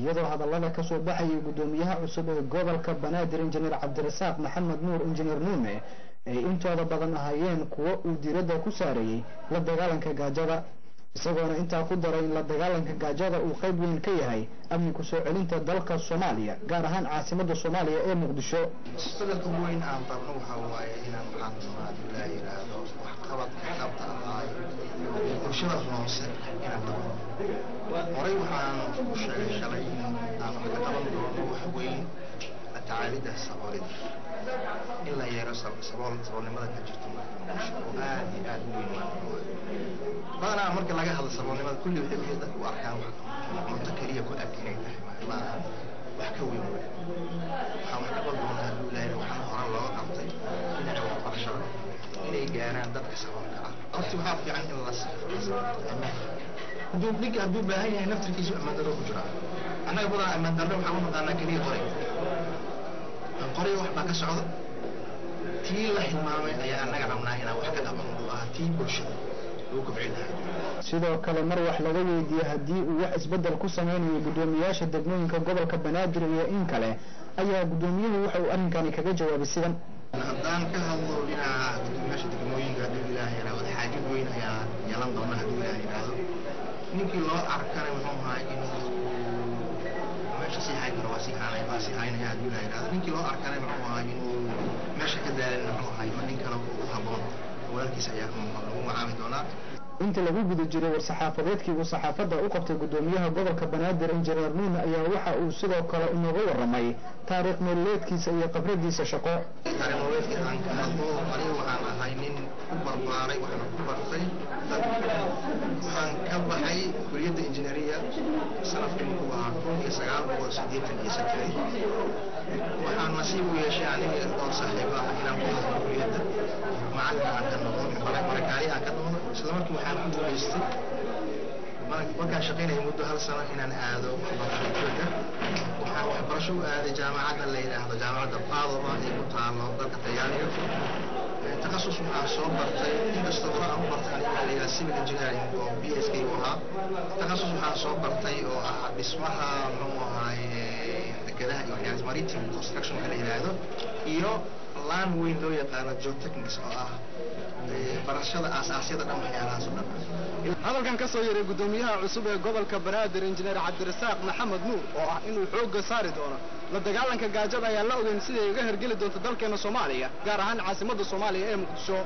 Iyadoo hadallada kasoo baxayay guddoomiyaha cusub ee gobolka Banaadir, Injineer Cabdirasaaq Maxamed Nuur, Injineer Nuune, ay intooda badan ahaayeen kuwo uu diiradda ku saarayay la dagaalanka gaajada, isagoona intaa ku daray in la dagaalanka gaajada uu qayb weyn ka yahay amni kusoo celinta dalka Soomaaliya, gaar ahaan caasimadda Soomaaliya ee Muqdisho. Isbedelka weyn aan rabno waxaa waaye inaan, waxaan rabnaa hadduu Ilaaha yidhaahdo, waxqabadka dhabta ah ee bulshada hoose inaan qabano. Horey waxaan u sheegay shalay in aan wax ka qaban doono wax weyn, la tacaalidda saboolida, in la yeero saboolnimada ka jirta Muqdisho oo aad iyo aad u weyn. Badanaa marka laga hadlo saboolnimada, kulli waxay dadku u arkaan wax cunto keliya ku eg inay tahay. Ma aha, wax ka weyn wey. Waxaan wax ka qaban doonaa hadduu Ilaahay, waxaana hore looga qabtay dhinaca waxbarashada inay gaaraan dadka saboolka ah. Horta waxaa fiican in la ammaan. Hadduu ninka hadduu baahan yahay, naftirkiisu ammaan darro ku jiraa. Annaga badanaa ammaan darro waxaan u naqaanaa keliya qoray qoray, wax baa ka socda. Tii la hilmaamay ayaa annaga rabnaa inaan wax ka qabano, oo ah tii bulshada lagu kobcin lahaa. Sidoo kale, mar wax laga weydiiyey haddii uu wax isbeddel ku sameynayo guddoomiyaasha degmooyinka gobolka Banaadir iyo in kale, ayaa guddoomiyuhu waxa uu arrinkani kaga jawaabay sidan: Haddaan ka hadlo dhinaca guddoomiyaasha degmooyinka, hadduu Ilaah yidhaahdo, xaajad weyn ayaa yeelan doona hadduu Ilaah yidhaahdo. Ninkii loo arkana muxuu ahaa inuu meesha sii hayn karo, waa sii haanay, waa sii haynaya hadduu Ilaah yidhaahdo. Ninkii loo arkana muxuu ahaa inuu meesha ka daalin, muxuu ahay, nin kale u habboon walaalkiis ayaa lagu magacaabi doonaa. Inta lagu guda jiray war-saxaafadeedkii uu saxaafadda u qabtay guddoomiyaha gobolka Banaadir, Injineer Nuune, ayaa waxa uu sidoo kale inooga warramay taariikh nololeedkiisa iyo khibradiisa shaqo. Taariikh nololeedkii aan ka hadlo, aniga waxaan ahay nin ku barbaaray waxna ku bartay dalka. Waxaan ka baxay kuliyadda injineeriya sanadkii markuu ahaa 1983. Waxaan nasiib u yeeshay aniga dhowr saaxiib ah inaan ku hadlo kuliyadda, macallin aan ka noqdo, barakaali aan ka noqdo. Isla markii waxaan ku guulaystay, markaan shaqaynayay muddo hal sano, inaan aado waxbarasho dibadda. Waxaan waxbarasho u aaday jaamacadda la yidhaahdo Jaamacadda Padova ee ku taalo dalka Talyaaniga. Takhasus waxaan soo bartay, inkastoo hore aan u bartay aniga la yidhaha civil engineering oo BSK u ahaa, takhasus waxaan soo bartay oo ah dhismaha, muxuu ahaay, dekedaha iyo waxyaalahaas, maritime construction waxa la yidhaahdo, iyo laan weyn loo yaqaano geotechnics oo ah barashada aasaasyada dhan, waxyaalahaas oo dhan. Hadalkan ka soo yaray guddoomiyaha cusub ee gobolka Banaadir, Injineer Cabdirasaaq Maxamed Nuur, oo ah inuu xoogga saari doono la dagaalanka gaajada, ayaan la ogeyn siday uga hergeli doonto dalkeena Soomaaliya, gaar ahaan caasimadda Soomaaliya ee Muqdisho.